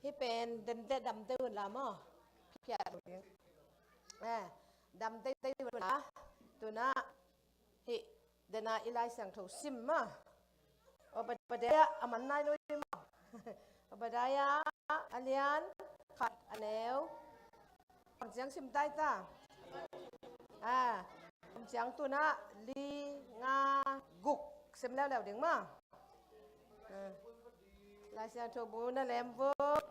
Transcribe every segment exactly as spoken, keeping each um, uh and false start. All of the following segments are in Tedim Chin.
Hih pen den teh dam teh un la maw. Phiat ding. Eh, dam teh teh un la. Tuna hih dena i Lai Siangtho sim maw. Obadiah a man nai lo i maw. Obadiah a lian khat a neu. Bang ciang sim tai ta. Ah, bang ciang tuna li nga guk sim leuleu ding maw. Ah. Lai Siangtho bu na lem vuk.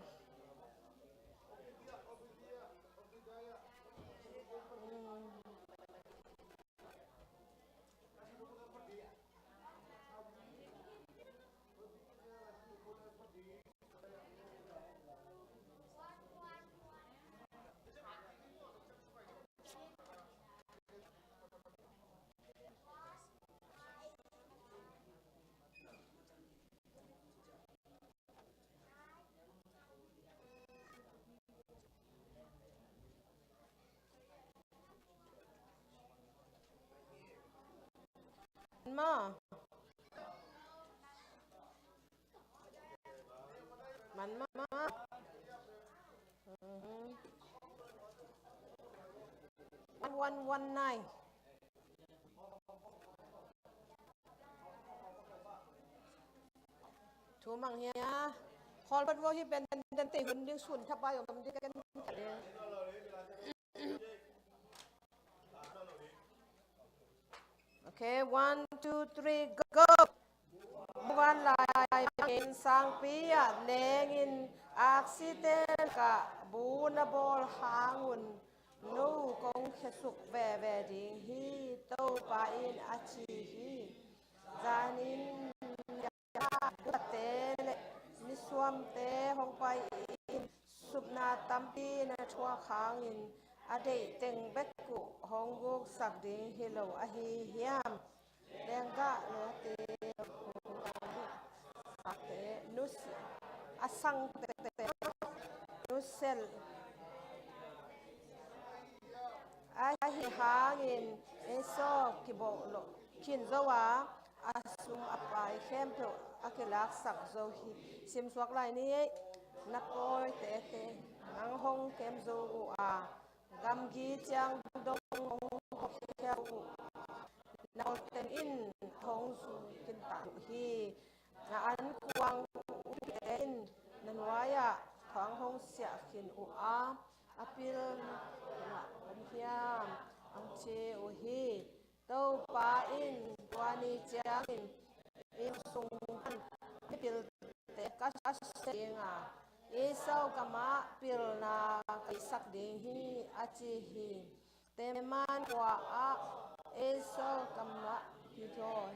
Hmm. Maw. Man mah. Mhm. One one one nine. Thu mang hia. Khawl pat vo hi pen den den tei hun ding sun thapai om ding ken. Okay, one, two, three, go! Muvanlai in sangpi ah nengin aksite lakah bu na bawl hangun no kong khiasuk veve ding hi, Topa in a ci hi. Zanin tate le nisuamte hong pai in supna tampi na thuak hangin a deih teng bek uh hong guksak ding hi lo ahi hiam? Lenggah luate, sakte, nus-, a sangte, nusel. Ahi hangin Esau kibawh lo khin zo a, a sum a pai khempeuh a kilaksak zo hi. Simsuak lai ni ei, na pawite te nang hong kem zo uh a, gamgi ciang dong hong khia uh, na kawlten in hong zu khin ta uh hi. Na ankuang upite in na nuai-ah khuang hong siah khin uh a, a pilna om hiam? Hong ci uh hi. Topa in tua ni ciangin inn sung pan mipilte ka sia ding a, Esau kamah pilna ka sak ding hi, a ci hi. Teman khua ah Esau kamah kidawh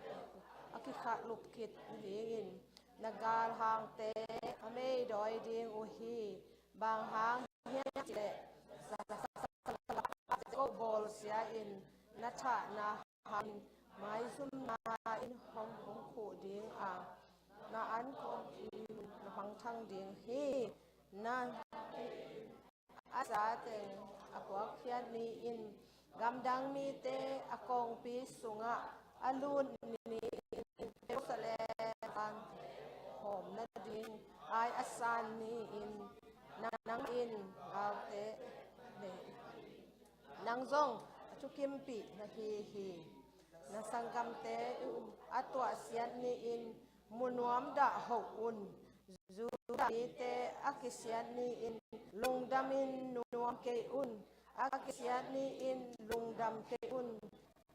a kikhalup khit dingin na galhangte a meidawi ding uh hi. Bang hang hiam cih leh ko bawlsia in na thahna hangin maizumna in hong hong khuh ding a, na ankuang in na mangthang ding hi. Na a zateng a puakkhiat ni-in gamdang mite a kongpi sungah a lut ni-in, Jerusalem hawm nading ai a san ni-in, nang in galte nei. Nang zong a thukimpih na hi hi. Na sanggamte uh a tuahsiat ni-in mu nuam dah hoh un. Judah mite a kisiat ni-in lungdamin nuam kei un. A kisiat ni-in lungdam kei un.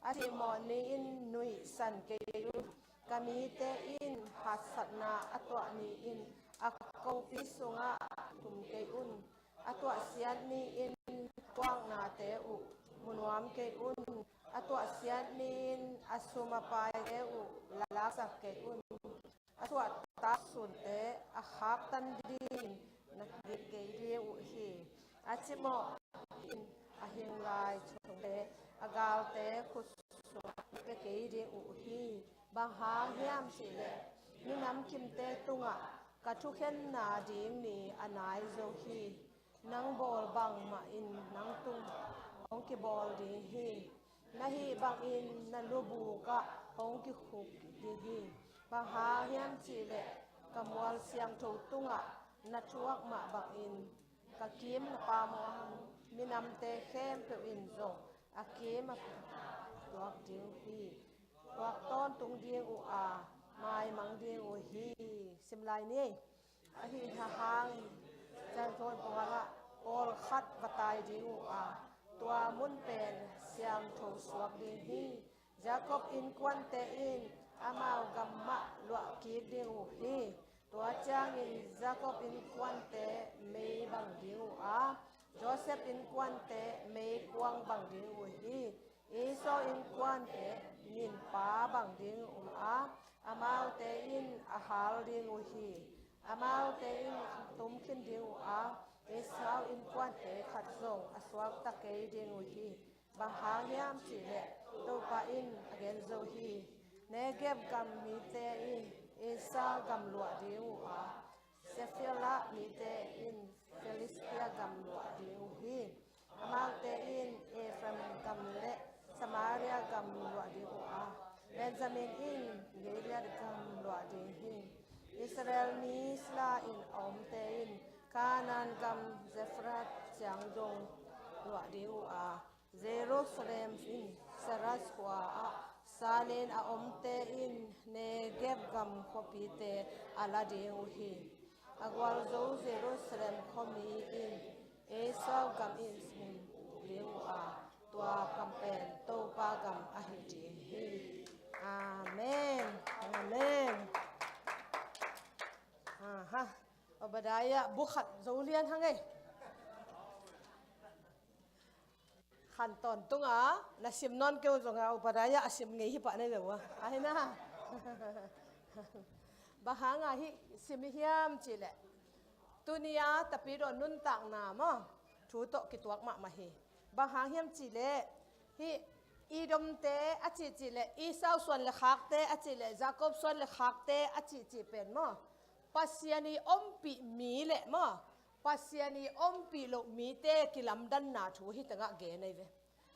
A cimawh ni-in nuihsan kei un. Ka mite in haksatna a tuah ni-in a kongpi sungah tum kei un. A tuahsiat ni-in tuaknate uh mu nuam kei un. A tuahsiat ni-in a sum a paite uh laksak kei un. A suahtak sunte a khaktan dingin na kik kei ding uh hi. A cimawh in a hing lai chungte a galte khut sungah na pia kei ding uh hi. Bang hang hiam cih leh minam kimte tungah ka thukhenna ding ni a nai zo hi. Nang bawl bangmah in nang tung hong kibawl ding hi. Na hih bangin na lubuk ah hong kikhuk ding hi. Bang hang hiam cih leh ka mual siangtho tungah na thuak mah bangin ka kim na pam uh a, minamte khempeuh in zong a kim a tuak ding uh hi. Tuak tawntung ding uh a, maimang ding uh hi. Sim lai ni. Ahi hangin Zion khuapi ah pawlkhat va tai ding uh a, tua mun pen siangtho suak ding hi. Jacob innkuante in amau gam mah luah kik ding uh hi. Tua ciangin Jacob innkuante mei bang ding uh a, Joseph innkuante meikuang bang ding uh hi. Esau innkuante ninpa bang ding uh a, amaute in a hal ding uh hi. Amaute in a tum khin ding uh a, Esau innkuante khat zong a suakta kei ding uh hi. Bang hang hiam cihleh Topa in a gen zo hi. Negev gam mite in Esau gam luah ding uh a, Shefelah mite in Filistia gam luah ding uh hi. Amaute in Efraim gam le Samaria gam luah ding uh a, Benjamin in Gilead gam luah ding hi. Israel mi sila in a omte in Kanaan gam Zefrat ciang dong luah ding uh a, Jerusalem in Saras khua ah salin a omte in Negev gam khuapite a la ding uh hi. A gualzo Jerusalem khuami in Esau gam in sin ding uh a, tua gam pen Topa gam ahi ding hi. Amen. Amen. Aha. Obadiah bu khat zo lian hang ei. Khan tawntung a na sim nawn kei uh zong a, Obadiah a sim ngei hi pah na hi ve ua. Ahi na. Bang hang a hih sim hi hiam cihleh, tuni a Tapidaw nuntakna maw, thu tawh kituak mahmah hi. Bang hang hiam cihleh, hih Edomte a cihcih le Esau suan le khakte a cih le Jacob suan le khakte a cihcih pen maw, Pasian i ompih mi le maw, Pasian i ompih loh mite kilamdanna thu hi tengah gen ahi ve.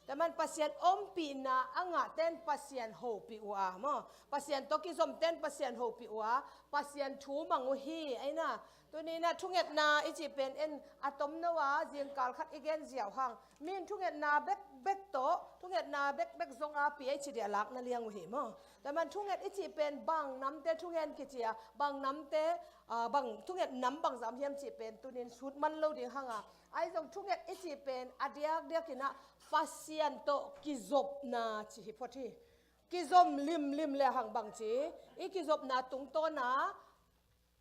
Tua man Pasian ompihna a ngahten Pasian hopih uh a maw, Pasian tawh kizomten Pasian hopih uh a, Pasian thu mang uh hi. Ahi na, tuni na thungetna i cih pen en a tomno a, zingkal khat i gen ziau hang, min thungetna bekbek tawh, thungetna bekbek zong a P H D a lakna liang uh hi maw. Tua man thunget i cih pen bang namte thungen kici a, bang namte, ah, bang thunget nam bangzah hiam cih pen tunin sut man lo ding hang a. Ahi zong thunget i cih pen a diakdiak in a Pasian tawh kizopna ci hi phot hi. Kizom limlim le hang bang ci, i kizopna tungtawn a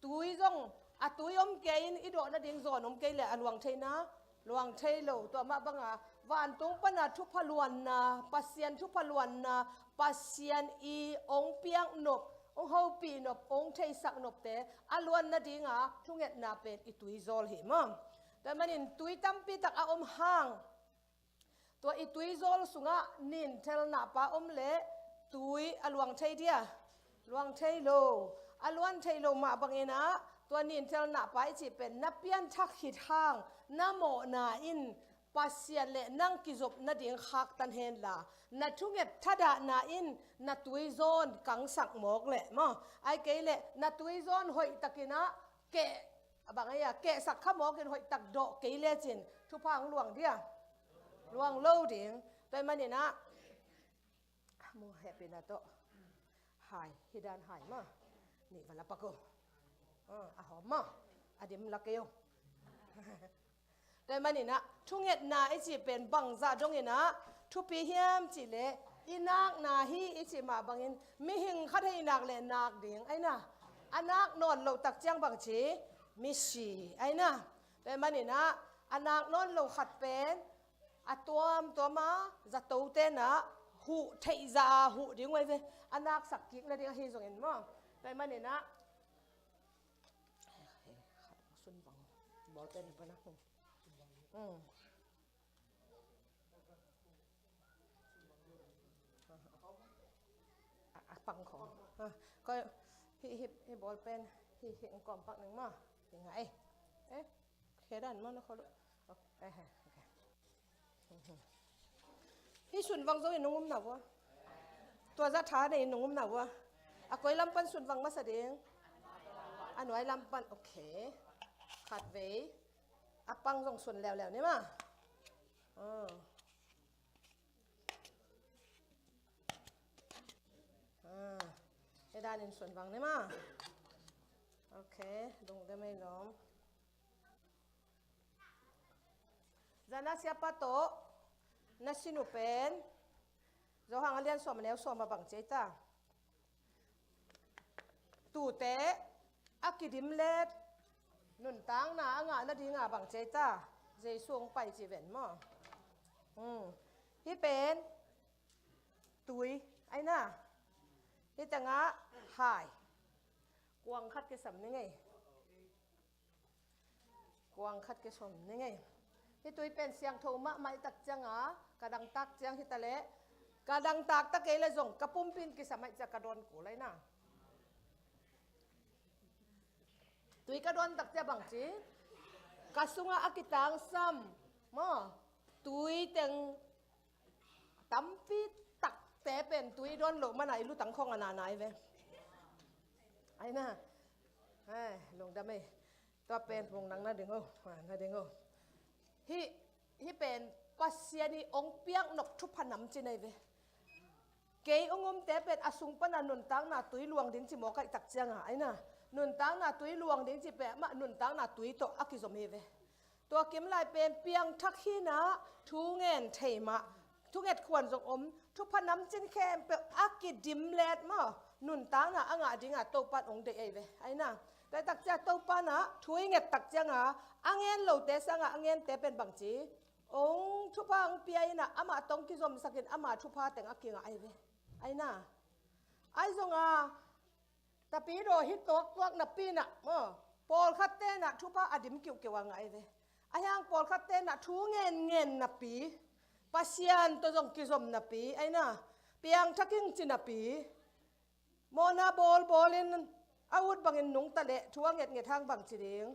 tui zong, a tui om kei in i dawh nading zawn om kei le a luang thei na, luang thei lo. Tua mah bang a vantung pan a thupha luanna, Pasian thupha luanna, Pasian i ong piak nop, ong hopih nop, ong theisak nopte a luan nading a thungetna pen i tui zawl hi maw. Tua manin tui tampi tak a om hang, tua i tui zawl sungah ninthelna pa om le tui a luang thei dia, luang thei lo. A luan thei lo mah bangin a, tua ninthelna pa i cih pen na pianthak khit hang, na mawhna in Pasian le nang kizop nading khaktan hen la, na thunget thadahna in na tui zawn kangsak mawk le maw, ahi kei le na tui zawn hoih takin a keh, a bang ahi a, kehsak kha mawkin hoih tak dawh kei lecin thupha ang luang dia, luang lo ding. Tua manin a, mu hehpihna tawh, hai, hi dan hai maw, nih va la pak uh. Ah, a hawm maw, a dim la kei uh. Tua manin a, thungetna i cih pen bangzah dongin a thupi hiam cih le, i nakna hi i cih mah bangin mihing khat hei nak le nak ding ahi na. A nak nawn loh tak ciang bang ci, misi ahi na. Tua manin a, a nak nawn lo khat pen a tuamtuam a, zato ten a huh theih zah a huh ding uh ahi ve. A naksak kik nading ahi zongin maw. Tua manin a, sun bang, bawlpen pan a. Hmm. A, a pang khawng. Ha, koi, hih, hih, hih bawlpen, hih, hih kawm pak ning maw. Hih ngah ei. Eh, khe dan maw na kholo. Ok, eh, eh, ok. Hih sun vang zongin nong um na vua. Tua zah tha nei nong um na vua. A koi lam pan sun vang masa ding. A nuai lam pan, ok. Khatvei a pang zong sun leuleu ni maw. Ah. Ah. Hih danin sun vang ni maw. Ok, lungdam ei lawm. Zana siapa tawh na sin uh pen Johan a lian sawm a neu sawm ah bang ci ei ta? Tuute a kidim let nuntakna a ngah nadinga bang ci ei ta? Jesu hong pai ci ven maw. Hmm. Hih pen tui ai na. Hih tengah hai kuang khat kisam ni ngei. Kuang khat kisam ni ngei. Hih tui pen siangtho mahmah i tak cianga ka dangtak ciang hi ta leh, ka dangtak ta kei leh zong ka pumpi in kisam ai cia ka dawn kul ai na. Tui ka dawn tak cia bang ci, ka sunga a kitangsam maw, tui teng tampi takte pen tui dawn loh mana i lutang khong a nana ai ve. Ai na. Ai, lungdam ei. Tua pen hong nang na ding o, ah, na ding o. Hih, hih pen Pasian i hong piak nop thupha nam ci nei ve. Kei hong omte pen a sung pana nuntakna tui luang ding ci mawk ai tak cianga ai na. Nuntakna tui luang ding ci pen mah nuntakna tui tawh a kizom hi ve. Tua kim lai pen piangthak hinah thu ngen thei mah, thunget khuan zong om, thupha namcin khempeuh a kidim let maw, nuntakna a ngah dinga Topan hong deih ei ve. Ai na, tua i tak cia Topan ah thu i nget tak cianga a ngen lote sanga a ngente pen bang ci, hong thupha hong pia inah amah tawh hong kizomsakin ama thupha teng a kingah ei ve. Ai na, ai zonga Tapidaw hi tuaktuak napi inah maw, pawlkhat tenah thupha a dim kiuhkiuh a ngah ei ve. A hiang pawlkhat tenah thu ngenngen napi, Pasian tawh zong kizom napi ai na, piangthak ing ci napi, mawhna bawlbawlin a ut bangin nungta leh thu a ngetnget hang bang ci ding?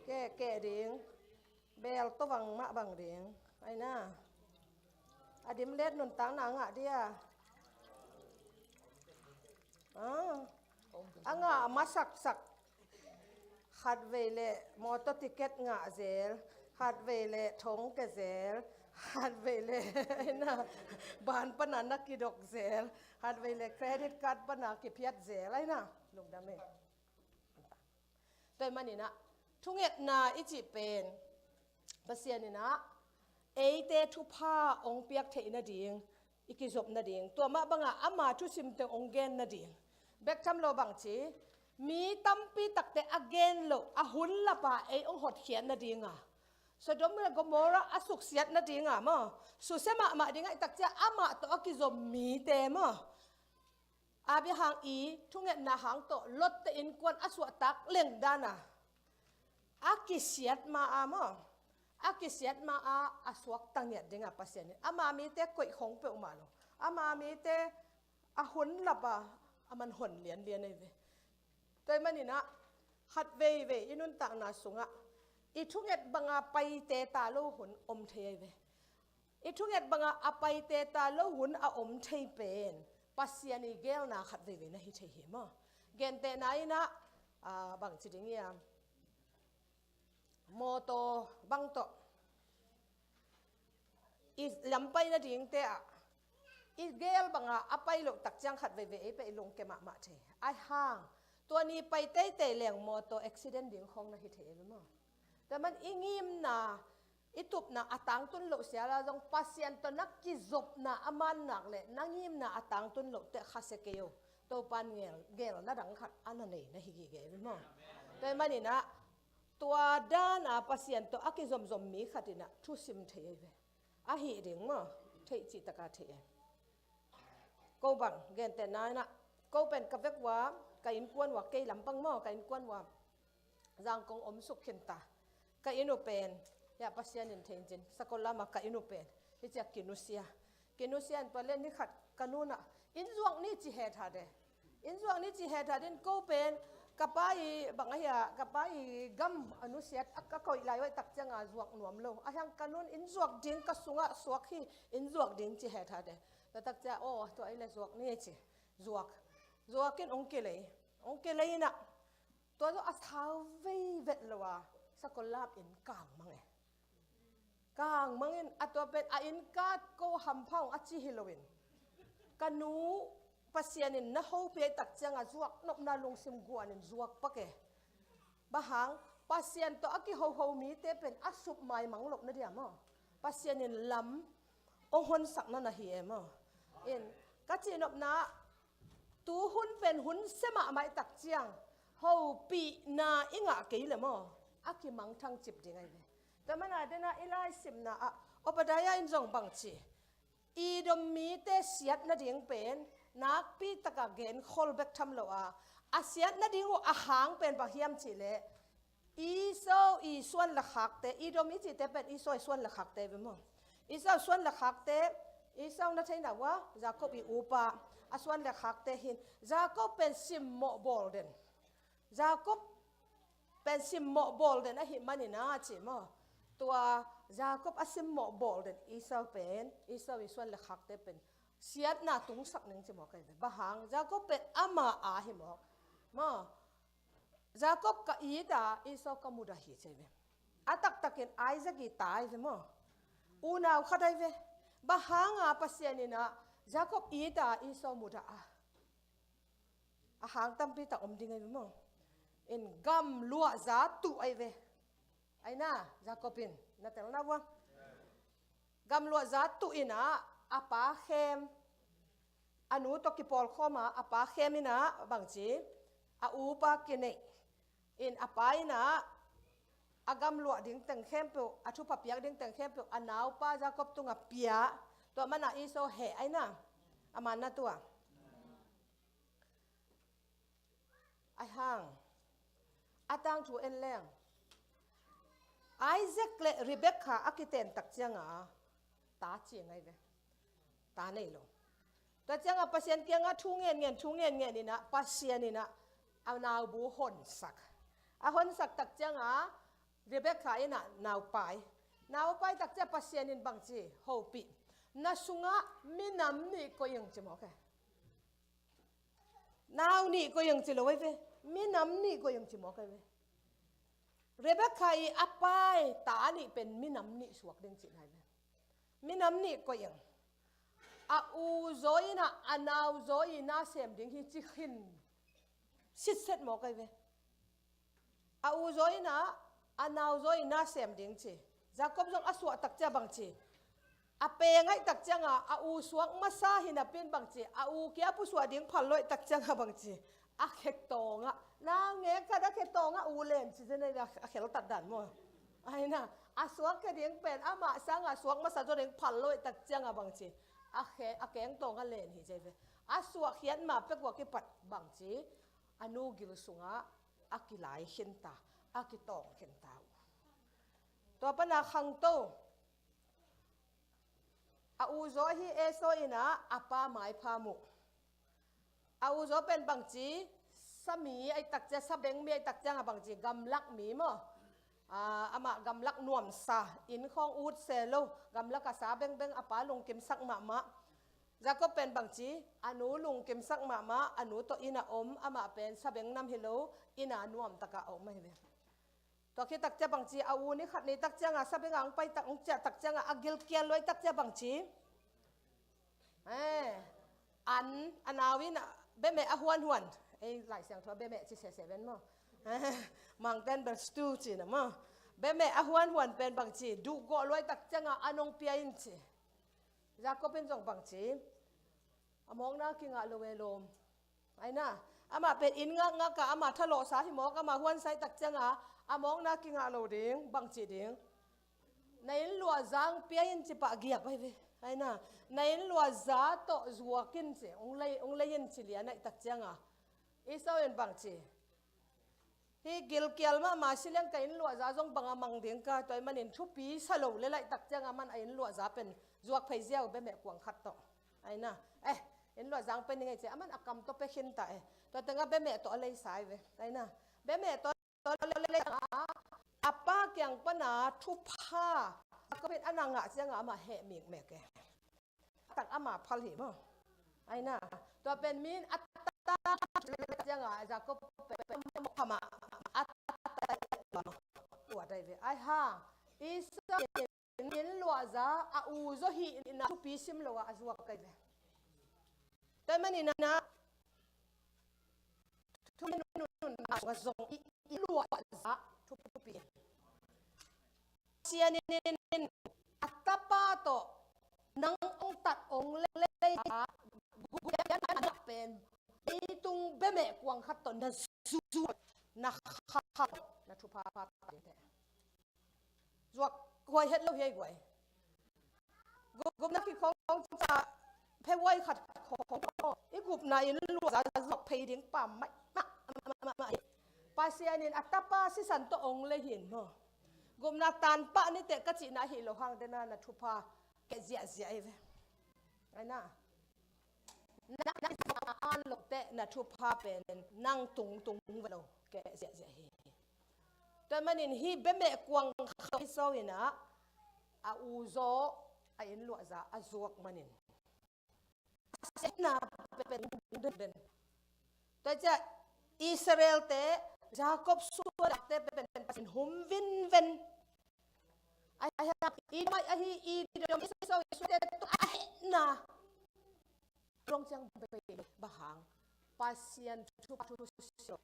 Kehkeh ding. Beel tawh vang mah bang ding? Ai na. A dim let nuntakna a ngah dia? Ah. A ngah a masaksak. Khatvei leh mawtaw ticket ngah zel, khatvei leh thong ke zel, khatvei leh ai na, ban pana na kidok zel, khatvei leh credit card pana kiphiat zel ai na. Lungdam ei. Tua ahih maninah thungetna i cih pen Pasian inah eite thupha hong piak theih nading, i kizop nading, tua mah banga ama thusim teng hong gen nading. Bek tham lo bang ci, mi tampi takte a gen loh a hun lapa ei hong hotkhiat nadinga, Sodom le Gomorrah a suksiat nadinga maw, susia mahmah dingah i tak cia amah tawh a kizom mite maw, Abraham i thungetna hang tawh Lot te innkuan a suahtak leng dana a kisiat ma-a maw, a kisiat ma-a a suakta ngiat dinga Pasian in ama mite koih khong peuhmah lo, ama mite a hun lapa a man hon lianlian ei ve. Tua ahih maninah khat veivei i nuntakna sungah i thunget banga paite ta lo hun om thei ei ve. I thunget banga a paite ta lo hun a om thei pen Pasian i geelna khat veivei na hi thei hi maw? Gentehna inah, ah, bang ci ding hiam? Mawtaw bang tawh i lam pai nadingte ah i geel banga a pai loh tak ciang khat veivei ei peh i lungke mahmah thei. Ai hang tua ni pai teitei leng mawtaw accident ding khawng na hi thei ei ve maw? Tua man i ngimna, i tupna a tangtun loh siala zong Pasian tawh na kizopna a mannak le na ngimna a tangtun loh teh khasia kei o. Topan geel, geelna dang khat a na nei na hi gige ei ve maw? Tua ahih maninah tua dana Pasian tawh a kizomzom mi khat inah thusim thei ei ve. A hih ding maw? Theih cihtaka thei ei. Ko bang, gentehna inah, ko pen ka vek ua, ka innkuan ua, kei lampang maw, ka innkuan ua Zangkong om suk khin ta. Ka inn uh pen, ya Pasian in thei in cin, sakol lama ka inn uh pen hi cia kinusia. Kinusia in tua le ni khat ka nunah inn zuak ni ci he tha de. Inn zuak ni ci he tha din ko pen ka pa i bang ahi a, ka pa i gam a nusiat a ka koih lai uh tak cianga zuak nuam lo. A hiang ka nun inn zuak ding ka sungah suak hi, inn zuak ding ci he tha de. Tua tak cia aw tua i le zuak ni ci. Zuak. Zuak in ong kilei. Ong kilei inah Tua zawh a sau vei vet lo a, sakol lam in kangmang e. Kangmang in a tua pen a innka ko hampha ung a ci hi loin, ka nu Pasian in na hopih tak ciangah zuak nopna lungsim guan in zuak pak e. Bang hang, Pasian tawh a kihoho mite pen a sup maimang loh na diam aw? Pasian in lam ong honsak na na hi em aw? In, ka cihnopna, tu hun pen hun sia mahmah i tak ciang hopihna i ngah kei le maw, a kimangthang cip ding ahi ve. Tua mana dena i laisimna ah Obadiah in zong bang ci, Edom mite siat nading pen nakpi taka genkhol bek tham lo a, a siat nading uh a hang pen bang hiam cihleh, Esau i suan le khakte, Edom i cihte pen Esau i suan le khakte ve maw? Esau suan le khakte, Esau na theina uh a, Jacob i upa, a suan le khakte hin, Jacob pen simmawh bawl den. Jacob pen simmawh bawl den ahih manin a ci maw? Tua Jacob a simmawh bawl den Esau pen, Esau i suan le khakte pen siatna tungsak ning ci mawk ahi ve. Bang hang, Jacob pen ama a hi mawk. Maw? Jacob ka it a, Esau ka mudah hi ci ahi ve. A taktakin Isaac i ta ahi ve maw? Unau khat ahi ve. Bang hanga Pasian in a Jacob it a, Esau mudah a, a hang tampi tak om ding ahi ve maw? In gamluahza tuh ahi ve. Aina, Jacob in, na telna uh a, gamluahza tuh in a, a pa khem, a nu tawh kipawlkhawm a, a pa khem in a, bang ci, a upa kineih in, a pa in a, a gamluah ding teng khempeuh, a thupha piak ding teng khempeuh a naupa Jacob tungah pia. Tua mana Esau heh aina, a manna tua. Ahi hang, a tangthu en leng, Isaac le Rebekah a kiten tak cianga ta cing ahi ve. Ta nei lo. Tua cianga Pasian kianga thu ngen ngen, thu ngen ngen in a, Pasian in a, a naubu honsak. A honsak tak cianga Rebekah in a naupai. Naupai tak cianga Pasian in bang ci, hopih. Na sungah minam nih koih ing ci mawk e. Nau nih koih ing ci lo ahi ve. Minam nih koih ing ci mawk ahi ve. Rebekah i a pai ta nih pen minam nih suak ding cihna ahi ve. Minam nih koih ing. A u zaw in a, a nau zaw i na sem ding hi ci khin sitset mawk ahi ve. A u zaw in a, a nau zaw i na sem ding ci. Jacob zong a suah tak cianga bang ci, a peng ahi tak cianga, a u suak masa hi napi in bang ci, a u kia pusuah ding phal lo ahi tak cianga bang ci, a khe tawngah, nang nge khat a khe tawngah u len ci zen ahi ve, a kheltat dan maw? Aina, a suak khe ding pen amah sanga suak masa zaw ding phal lo ahi tak cianga bang ci, a khe, a keng tawngah len hi ci ahi ve. A suah khiat ma pek uh a kipat bang ci, a nu gil sungah a kilai khinta, a kitawng khinta uh. Tua pana khangto, a u zaw hi Esau in a, a pa maipham uh. A u zaw pen bang ci, sa mi ahi tak cianga, sa beng mi ahi tak cianga bang ci, gamlak mi maw? A, amah gamlak nuamsa, inn khawng ut se lo, gamlak a sa bengbeng, a pa lungkimsak mahmah. Jacob pen bang ci, a nu lungkimsak mahmah, a nu tawh inn a om, amah pen sa beng nam hi lo, inn a nuamtaka a om ahi ve. Tua khit tak cianga bang ci, a u ni khat ni tak cianga sa beng a ong pai tak, ong ciah tak cianga a gilkial lo ahi tak cianga bang ci. Eh, an, a nau in a, bemeh a huanhuan. Ei, Lai Siangtho a bemeh ci sese ven maw? Mangten bel stew ci na maw? Bemeh a huanhuan pen bang ci, duhgawh lo ahi tak cianga an ong pia in ci. Jacob in zong bang ci, a mawkna kingah lo e lawm. Aina, amah pen inn ngakngak a, amah thalawhsa hi mawk, amah huansa ahi tak cianga, a mawkna kingah lo ding, bang ci ding. Na inn luahza ong pia in ci pah giap ahi ve. Aina, na inn luahza tawh zuak in ci, ong lei, ong lei in ci lian ahi tak cianga, Esau in bang ci, hih gilkial mahmah si leng ka inn luahza zong bang a mang ding ka, tua ahih manin thupi sa lo lel ahi tak cianga aman a inn luahza pen zuak phei ziau bemeh kuang khat tawh. Aina, eh, inn luahza ong pia ning ei ci, aman a kam tawh pia khinta e. Tua tengah bemeh tawh a leisa ahi ve. Aina, bemeh tawh a leisa, a pa kiang pana thupha a ka pen a na ngah cianga amah heh mikmek e. A tak ama phal hi maw? Aina, tua pen mi in a tak cianga Jacob pen ama ahi ve. Ahi hang Esau in luahza a u zaw hihna thupi sim lo a a zuak ahi ve. Tua manin ah thupi nunna sungah zong i, i luahza thupi. Pasian in a tapa tawh nang ong tat ong lei a gupian a pen leitung bemeh kuang khat tawh na zu na kha na thupha pha ta ding te. Zuak huai het lo hiai guai. Gup, gupna kikhong khong ca phehuai khat khong khong i gupna in luahza zuak phei ding pa mai mah mah mah mah. Pasian in a tapa sisan tawh ong lei hin maw. Gupna tan pah ni teh ka cihna hi lo hang dena na thupha keh ziahziah hi ve. Ai na. Na, na, na an lo teh na thupha pen nang tung tung ve lo keh ziahziah hi. Tua manin hih bemeh kuang khawng Esau in ah a u zaw a inn luahza a zuak manin a sepna pen den den. Tua ciah Israel te Jacob suadakte pen pen Pasian hum vinven. Ahi, ahi, i mai ahi i dom Esau i suate tu a hehna. Rong ciang bei bang hang Pasian thu thu sio.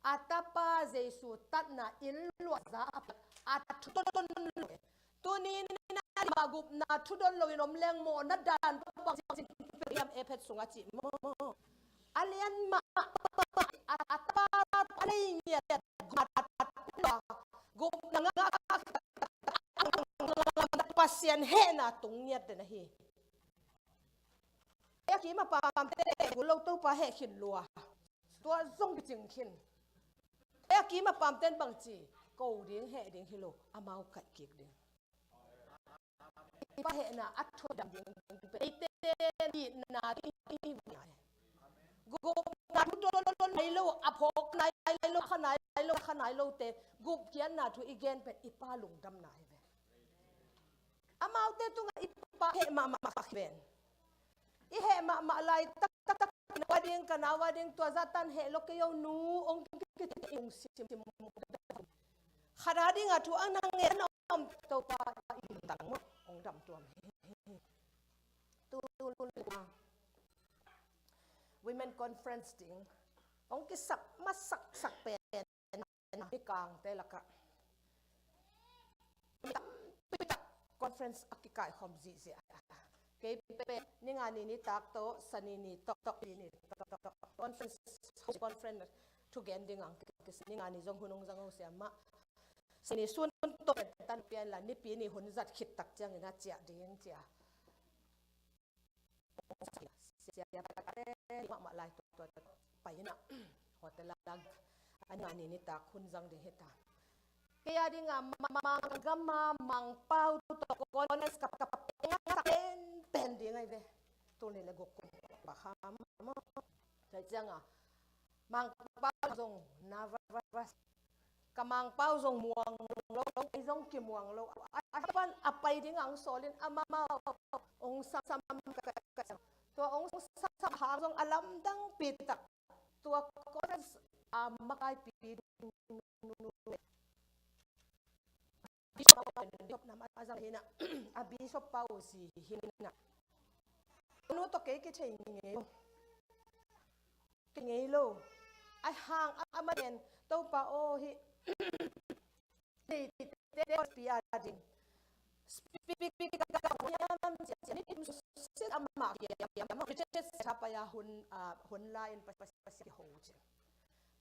A tapa Jesu tatna in luahza a thu ton ton lo. Tuni in a ma gupna thu don lo in om leng maw na dan bang ciang ciang pe yam Efesa sungah cih maw. A lian mah a tapa a lei ngiat gupna gupna ngah Pasian hehna tung ngiat den ahi. Ei a kim a pamte gul lo Topa heh khin lua. Tua zong kicing khin. Ei a kim a pamten bangci ko ding heh ding hi lo amau kaih kik ding. I pa hehna a thuak dam ding. Eite itna ding hi. Gupna thu don nai lo a phawk nai lo kha nai lo kha nai lo te gupkhiatna thu i gen pen i pa lungdamna hi ve. Amaute tungah i pa heh mahmah kha ven. I heh mahmah lai taktak na wa ding ka na wa ding tua zah tan heh lo kei o nu ong kiti ung sim sim. Khat a ding a thu ang nang ngen om Topa i dam tang maw ong dam tuam hi. Tu tu tu tu. Women conference ding ong kisap masak sak pen. Mikangte lakah mi tampi tak conference a kikaikhawm zihziah. Kei pen ni nga ni nitak tawh, sa ni ni tawh, tawh ni ni tawh, tawh, tawh conference, conference thugen ding ang kei, kei ni nga ni zong hun ong zang ong siam mah. Sa ni sun tawh tan pian la nipi ni hun zat khit tak ciangin a ciah ding cia. Sia mahmah lai tua, tua, tua pai in ah hotel ah a ni nga ni nitak hun zang ding hi ta. Kei a ding a Mangkam a Mangpau tawh conference ka, ka, ka peng a sak pen pen ding ahi ve. Tul ni le guk kum bak ham maw. Tua ciang a Mangpau zong nervous. Ka Mangpau zong muang lo, ei zong kimuang lo. A, a, a pan a pai ding ang sawlin amau ong sam sam ka, ka, ka, tua ong sam sam hang zong a lamdang pi tak. Tua conference a makai pi ding. Bishop, bishop nam a zang hi na, a bishop pa u si hi na. Nu tawh kei kithei ngei lo. Kei ngei lo. Ai hang a, a man en Topa aw hi. Ni ti te pi a ding. Speak, speak, speak, ka ka ka yam cia cia ni tum su sit a ma ki yam yam ma ri chet chet sa pa ya hun, a, hun la in pa pa pa si ho cia.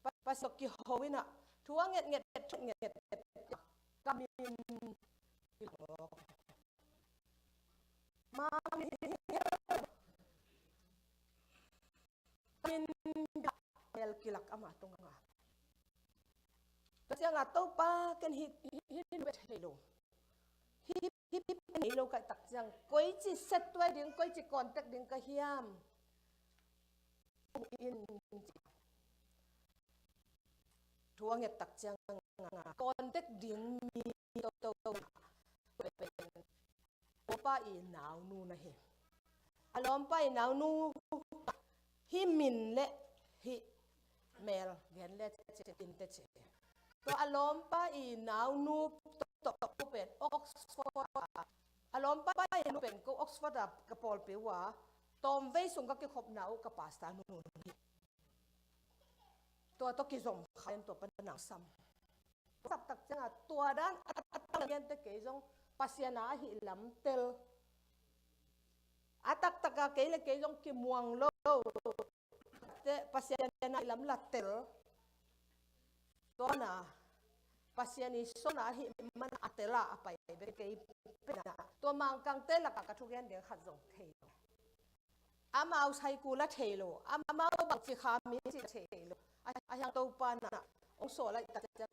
Pa, pa sok ki ho ina. Thu a nget nget, thu nget nget. Ka min. Ma min. Ka min. Mel kilak ama tunga. Ka siang a Topa ken hi, hi, hi, hi, hi, hi, hi, hi, hi, hi, lo kai tak siang. Koi ci set tuai ding, koi ci contact ding ka hiam. In thu a nget tak ciang a contact ding mi to to to. Topa i naunu na hi. A lawmpa i naunu hi min le hi mel gen le ci in te ci. Tua a lawmpa i naunu tawh pen Oxford a, a lawmpa i naunu pen ko Oxford a ka pawlpi uh a, tawmvei sung ka kikhopna uh ka pastor nu hi. Tua tawh kizom kha in tua pan a nang sam. Taktak ciangah tua dan a, a, a tang liante kei zong Pasian a ahih lam tel. A taktak a kei le kei zong kimuang lo. Te Pasian a ahih lam la tel. Tua na Pasian i sona ahih man a tel a a pai bek kei pen a. Tua Mangkangte lakah ka thugen ding khat zong thei lo. Amau saikul a thei lo, amau bangci kha mi ci thei lo. A, a hiang Topa na ong sawl a i tak ciang,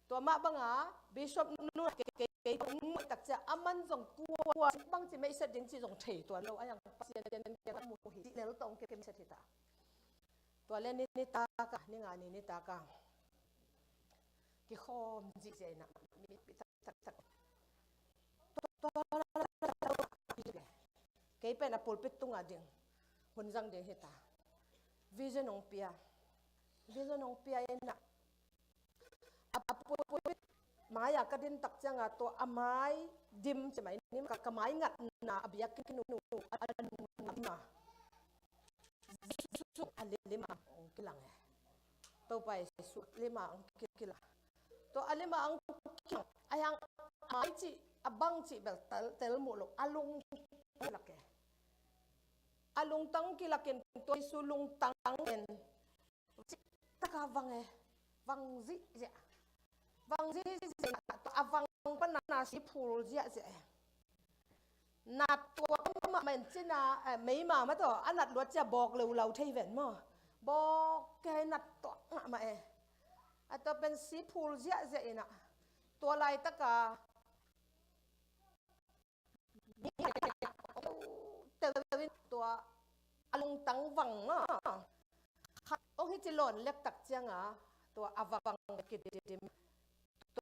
tua mah banga Bishop nu a kei, kei, kei ong muh i tak ciang, a man zong kua bangci meihset ding ci zong thei tuan lo. A hiang Pasian a mu hi ci lel tawh ong kei meihset hi ta. Tua le ni, ni taka, ni nga ni, ni taka kikhawm zihziah in a, mi, mi, tak, tak, tak. Kei pen a pulpit tunga ding hun zang ding hi ta. Vision ong pia. Vision ong pia in a, a pulpit mai-ah ka din tak cianga tua a mai dim ci mai nim ka, ka mai ngatna a biakinn uh a nunga Jesu a lim a ong kilang e. Topa Jesu lim a ong kilang. Tua a lim a ong kilang a hiang a mai cih a bang cih bel tel, tel muh lo a lungtang kilak e. A lungtang kilak in tua Jesu lungtang en taka vang e. Vang zihziah. Vang zihziah. Tua a vang pana na si phul ziahziah e. Nat tuak mahmah in cina, eh, meima mah tawh a nat luat cia bawk leulau thei ven maw? Bawk kei nat tuak mahmah e. A tua pen si phul ziahziah in a, tua laitaka teuin tua a lungtang vang maw? Khat ong hi ci lawn lek tak cianga tua a vang kidim.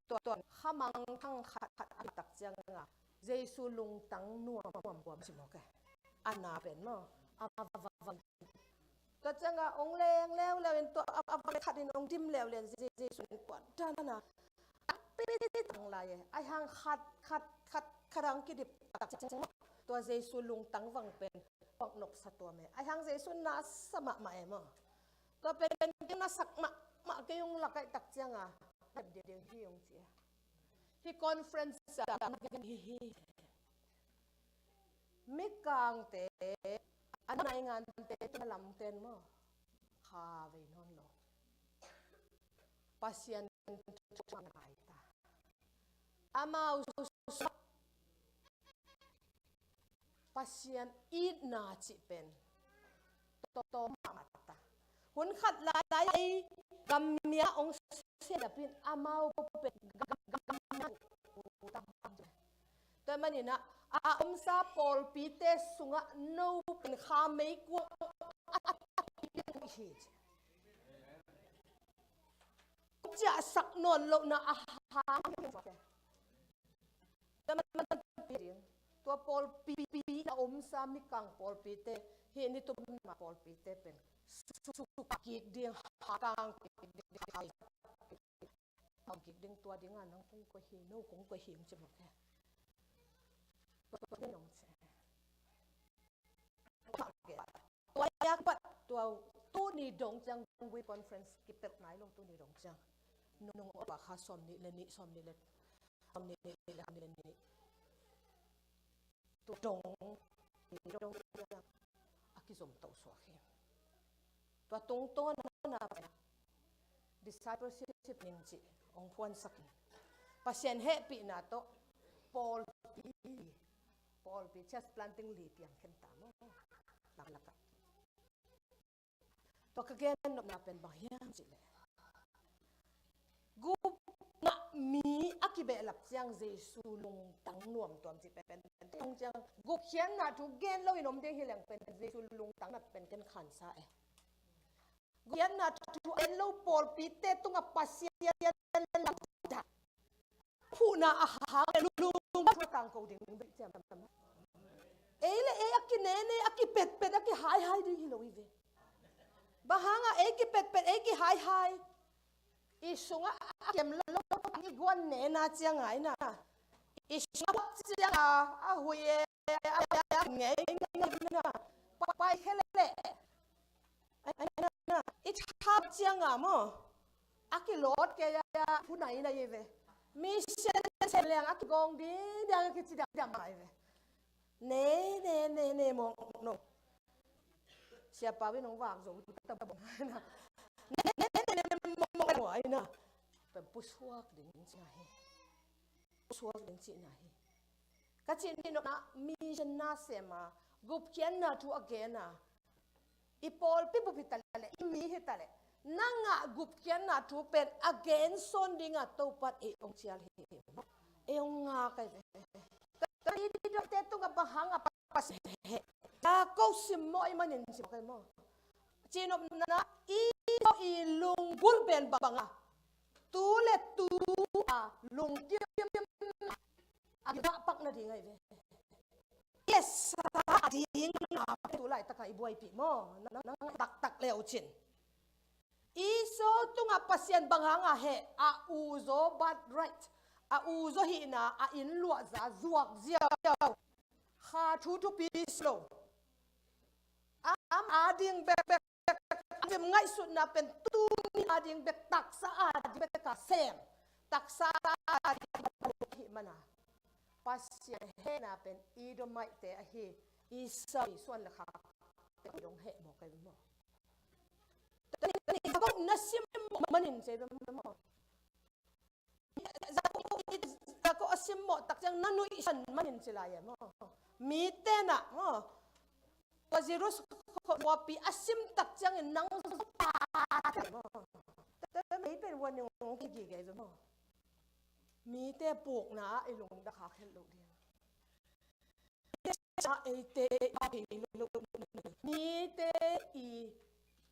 Tua, tua khamang thang khat khat a tak cianga Jesu lungtang nuam nuam kuam si mawk e. A na pen maw? A vang. Tua cianga ong leng leuleu in tua a, a vang khat in ong dim leuleu in Jesu in tua dana a pit tang lai e. A hiang khat khat khat khat ang kidip tak ciang maw? Tua Jesu lungtang vang pen kuak nopsa tuam e. A hiang Jesu nasa mahmah e maw? Tua pen kei na sak mahmah kei ung lakaih tak cianga nep deuhdeuh hi ung ci e. Hi conference a hi hi. Mikangte a naingante tua lamten maw? Kha vei nawn lo. Pasian thu a ngai ta. Amau Pasian itna cih pen tawm mahmah ta. Hun khat lai ei gammia ong siadapin amau pen gammia tua maninah a omsa pawlpite sungah no pen kha meikuang a hi. Ciahsak nawn lohna a hang. Tua pawlpi a omsa mikang pawlpite hi ni tum ma pawlpite pen suk kik ding, hakang kik ding, kik ding tua dinga nang kong koi hi, no kong koi hi ci mawk e. Tua nong ci. Tua yak pat tua tuni dong ciang we conference kipelh nai lo tuni dong ciang. Nung opa kha sawm nih le nih, sawm nih le, sawm nih le nih. Tua dong, dong ciang a kizom to suak hi. Tua tungtawn na discipleship ning cih ong phuansak in Pasian hehpihna tawh pawlpi, pawlpi church planting li piang khen ta maw? Laklakah. Tua ka gen nopna pen bang hiam cih leh gupna mi a kibehlap ciang Jesu lungtang nuam tuam cih pen, pen, pen, pen, ciang gupkhiatna thu gen loin om ding hi leng pen Jesu lungtang nat pen ken khansa e. Gupkhiatna thu en lo pawlpite tungah Pasian lamdang phuhna a hang lungdam tangko ding bek ciam. Ei le ei a kinene, a kipetpet, a kihaihai ding hi lo hi ve. Bang hanga ei kipetpet, ei kihaihai i sungah kem lo, i guan nena cianga ina, i sungap cianga a hui e, a ngei na, pai khia leh, i thap cianga maw, a kilawt kei a, hunai na i ve. Mission sem leng a kigawng ding ding a kici diamdiam a i ve. Ne ne ne ne mawng no. Siapa win hong vak zo ta bawng na. Ne ne ne ne mawng mawng ai na. Pen pusuak ding cihna hi. Pusuak ding cihna hi. Ka cih ni nopna mission na sema, gupkhiatna thu a gena. I pawlpi bup hi ta leh, i mi hi ta leh, nang a gupkhiatna thu pen a gen sawn dinga Topan ei hong cial hi. Ei hong ngak ai ve. Ka i dawte tunga bang hanga Pasian he. Jakob simmawh i manin simmawh kai maw. Cinopna i, i lunggulh pen banga tu le tu a lungkim a gah pak nading ai ve. Yes, sa ding na tu laitaka i buaipih maw. Nang taktak leu cin. Esau tunga Pasian bang hanga he a uzaw birthright, a uzaw hihna a inn luahza zuak ziau. Kha thu thupi si lo. Ama ding bekbek, a ngaihsutna pen tuni a ding bek, taksa a ding bek a sem. Taksa a ding bek hih mana Pasian hehna pen Edomite ahi Esau i suan le khak te dong heh maw kai maw. Jakob na simmawh manin ci ve maw. Jakob a simmawh tak ciang na nuihsan manin ci lai e maw. Mite na maw. Tua Jerusalem khuapi a sim tak ciangin nang pa maw. Tua mei pen wan ning ki gige ve maw. Mite pukna ah i lungdam khak het loh ding. Eite i, mite i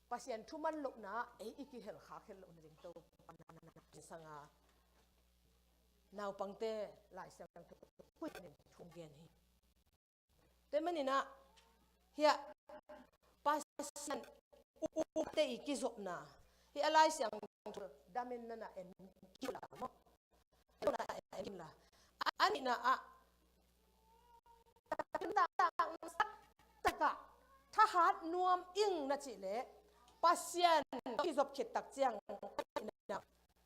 Pasian thuman lohna ei i kihel khak het loh nading Topa sanga naupangte Lai Siangtho khuit in thungen hi. Tua manin ah hiah Pasian upte i kizopna hi a, Lai Siangtho damin nana en kila maw. A nihna ah, takah thahat nuam ing na cih leh Pasian kizop khit tak ciang,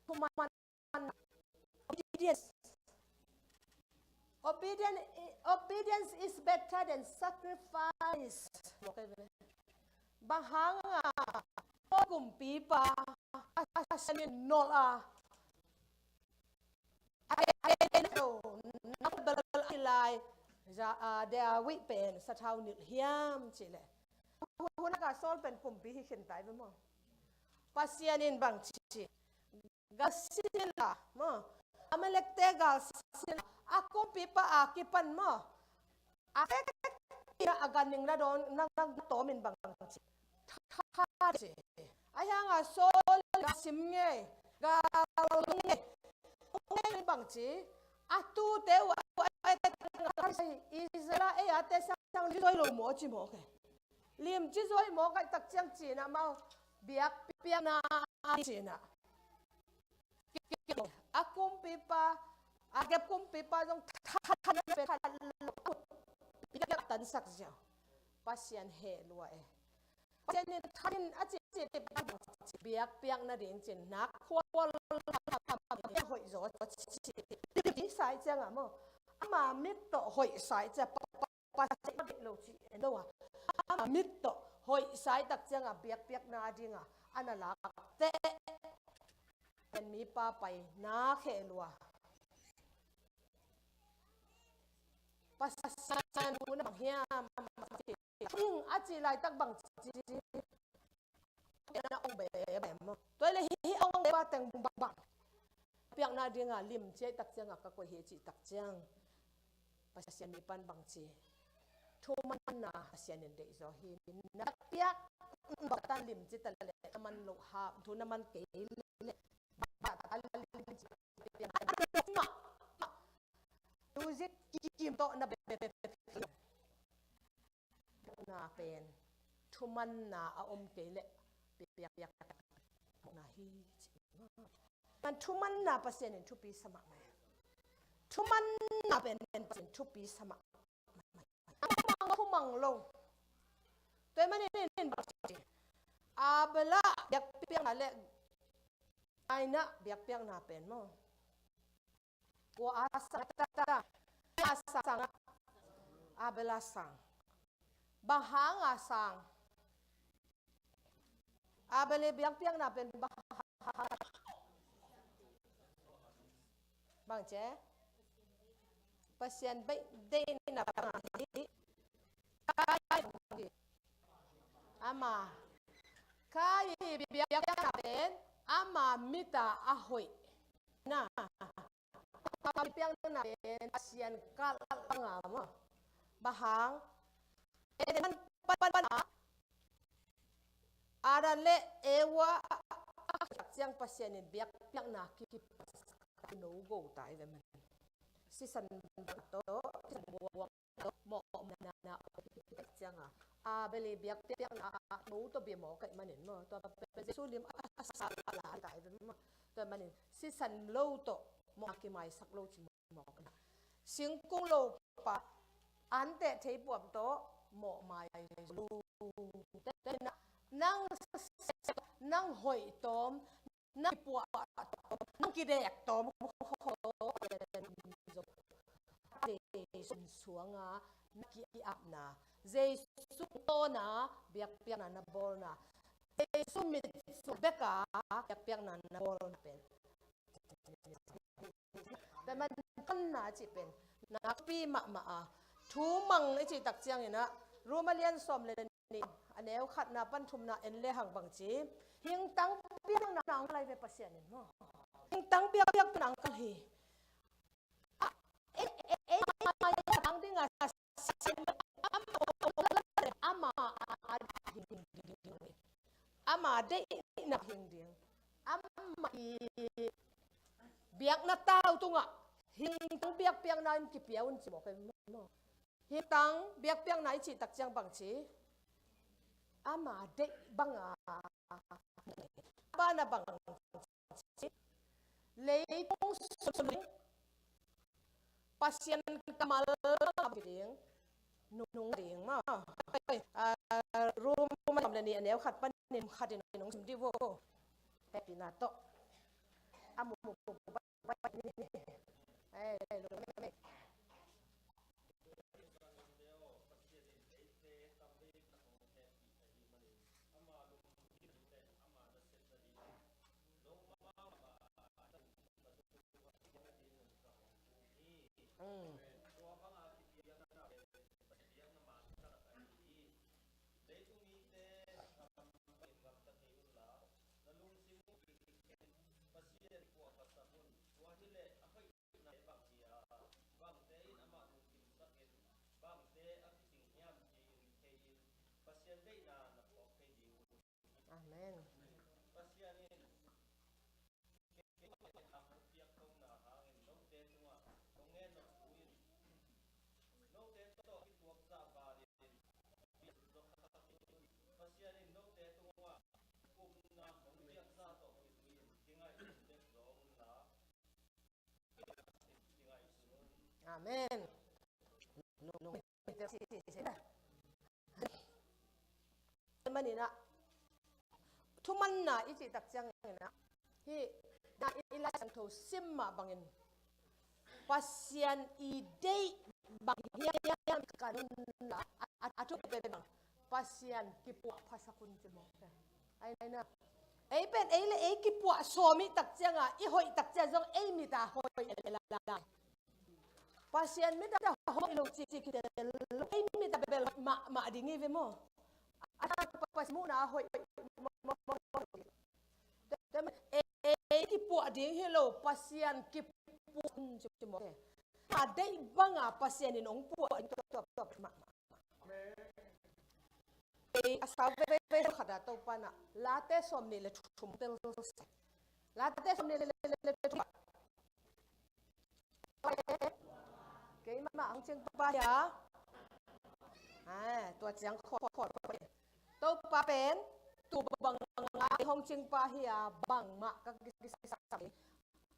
thuman, obedience. Obedience, obedience is better than sacrifice. Bang hanga kumpipa a, a, a sianin nolh a, a, a, a, nang bel a i lai, za, a, David pen sathau nilh hiam cih leh, hun a ka Saul pen kumpi hi khin tai ve maw. Pasian in bang ci, gal sin la maw, Amalekte gal sin la, a kumpipa a kipan maw, a fek ina a gan ning na dawn, na, na, na tawmin bang ci, tha ci. A hianga Saul gal sim ngei, gal ngei, ngei bang ci, a tute uh a, a, a, Israel a ei a te sang lim ci zawi lo maw ci maw kei. Lim ci zawi maw kai tak ciang cina mau biakpiakna a cina. A kumpipa, a gep kumpipa zong thahat pe khat lo. Biak tansak ziau. Pasian heh lua e. Pasian in thanin a ci, ci, ci, biakpiak nading cin nak khual hoih zaw ci. Ci sai cianga maw. Ama mit tawh hoih sai cia pa, pa, pa, lo ci en lo a. Ama mit tawh hoih sai tak cianga biakpiakna dinga ana lak teh. En mipa pai nak heh lua. Pasian thu na bang hiam? A ci laitak bang ci. Tua le hi, hi ong be ba teng bang bang. Piakna dinga lim ciai tak cianga ka koih hi cih tak ciang. Pasian mipan bang ci. Thumanna Pasian in deih zaw hi. Na piak batan lim ci ta le na man lo ha, thu na man kei le. Batan lim ci. Music kim tawh na be, be, be, be. Na pen thumanna a om kei leh piakpiak na hi ci. Thumanna Pasian in thupi sa mahmah. Thumanna pen Pasian in thupi sa mahmah. Thumang, thumang lo. Tua ahih manin bang ci, Abel a biakpiakna le Kain a biakpiakna pen maw, kua a sang, ta, ta, ta. A sang, Abel a sang. Bang hang a sang? Abel i biakpiakna pen bang hang? Bang ci? Pasian deihna bang ci? Kain. Ama. Kain i biakpiakna pen ama mit a a hoih na. Biakpiakna pen Pasian kalh bang a maw. Bang hang? Eden pan, pan, pan a Adam le Eva a khit ciang Pasian in biakpiakna ki, ki no go ta i ve man. Sisan tawh, sisan buak tawh, mawhna, na, na, ciang a. Abel i biakpiakna a no tawh bia mawh ka hih manin maw. Tua pen Jesu lim a, a, a sa la ta i ve maw. Tua manin sisan lo tawh mawh a kimaisak lo ci mawh. Singkung lo pa, an teh thei puam tawh mawh mai lo. Nang, nang hoih tawm, nang kipuah tawm, nang kidek tawm, Jesu suang a na ki-apna, Jesu tawh na biakpiakna na bawlna, Jesu mit sung bek a biakpiakna na bawlna pen. Tua man thumanna cih pen nakpi mahmah a, thumang i cih tak ciangin ah, Rom a lian sawm le nih, a neu khatna pan thumna en le hang bang ci, hingtang biakpiakna hong kal hi ve Pasian in maw. Hingtang biakpiakna hong kal hi. A, e, e, e, a, a, a, a, ding a, ama a hing ding. Ama deihna hing ding. Ama i biakna tau tungah hingtang biakpiakna in kipia un ci mawk e maw. Hingtang biakpiakna i cih tak ciang bang ci, ama deih bang a, bang a bang ci, leitung sung Pasian kammal bang a ding, nung ding maw. Ah, Rom sawm le nih a neu khat panin khat in hong sim dih vo. Hehpihna tawh. A mu, mu, mu, mu, mu, mu. Mm. Amen. Amen. Manin ah, thumanna i cih tak ciangin ah, hih na i Lai Siangtho sim mah bangin Pasian i deih bang hiam ka nunna a, a, a thu pen bang Pasian kipuah phasak un ci mawk. Ai, ai na. Ei pen ei le ei kipuah sawm i tak ciangin, i hoih tak ciang zong ei mit a hoih lai lai. Pasian mit a hoih lo ci, ci kitel lo, ei mit a bel mahmah ding hi ve maw. A Pasian muhna a hoih, ei, ei kipuah ding hi lo, Pasian kipuah ci maw. A deih banga Pasian in hong puah in tuak, tuak, tuak mahmah. Ei, a sau veve, veve khat a Topa na, Late sawm nih le thum tel. Late sawm nih le, le, le, le thum. Keimah hong cingpa hi a. Ah, tua ciang khawt, khawt, khawt. Topa pen, tu bang, bang, bang hong cingpa hi a, bangmah ka kisam.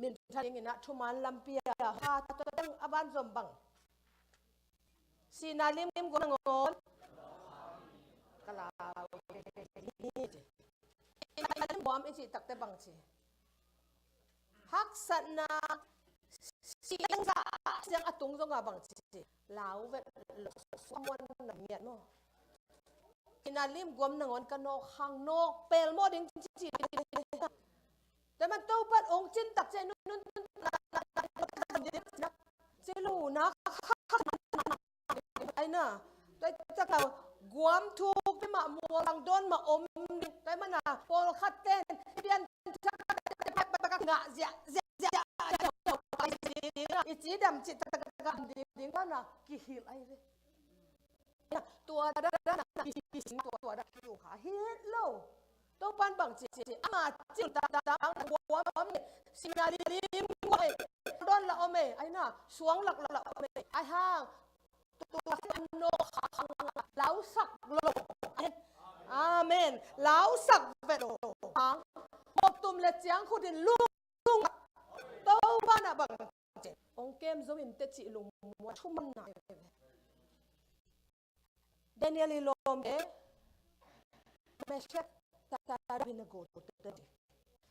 Min tha dingin ah thuman lampi a ha ta ta dang a van zom bang. Sihna lim guam nangawn ka lau hi ci. Sihna lim guam i cih takte bang ci. Haksatna siang sa siang a tung zonga bang ci. Lau vet lo suamuan na miat maw. Sihna lim guam nangawn ka nawk hang nawk pel maw ding ci ci. Te man Topan ong cin tak ci nun nun ci lu na ai na. Tua tak a guam thuk pi mah mual ang dawn mah om ding. Tua man a pawlkhat ten pian ngah ziah ziah ziah i ci dam ci tak tak tak ding ding man a kihil ai ve. Tua da da da na ki sing tua da ki u kha hit lo. Topan bang ci ci ama cin ta ta ta guam om sihna lim guam dawn la om e ai na suang lak la om e ai hang tua no kha lau sak lo. Amen. Lau sak vet lo. Hang mok tum le ciang khut in lung lung Topan a bang ci ong kem zo in te ci lung muan thuman na. Daniel i lawm e Meshek ta ta ta Abednego te di.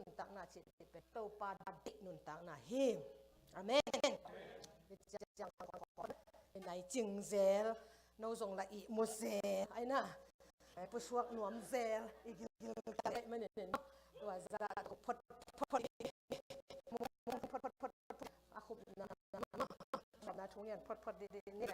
nuntakna cih pen Topa deih nuntakna hi. Amen. Nai cingzel no zong la ihmu zel, ai na, pusuak nuam zel, i gilgil ka leh manin, tua zah tawh phot phot, phot phot phot phot, a khupna, na thu ngen phot phot didi ni.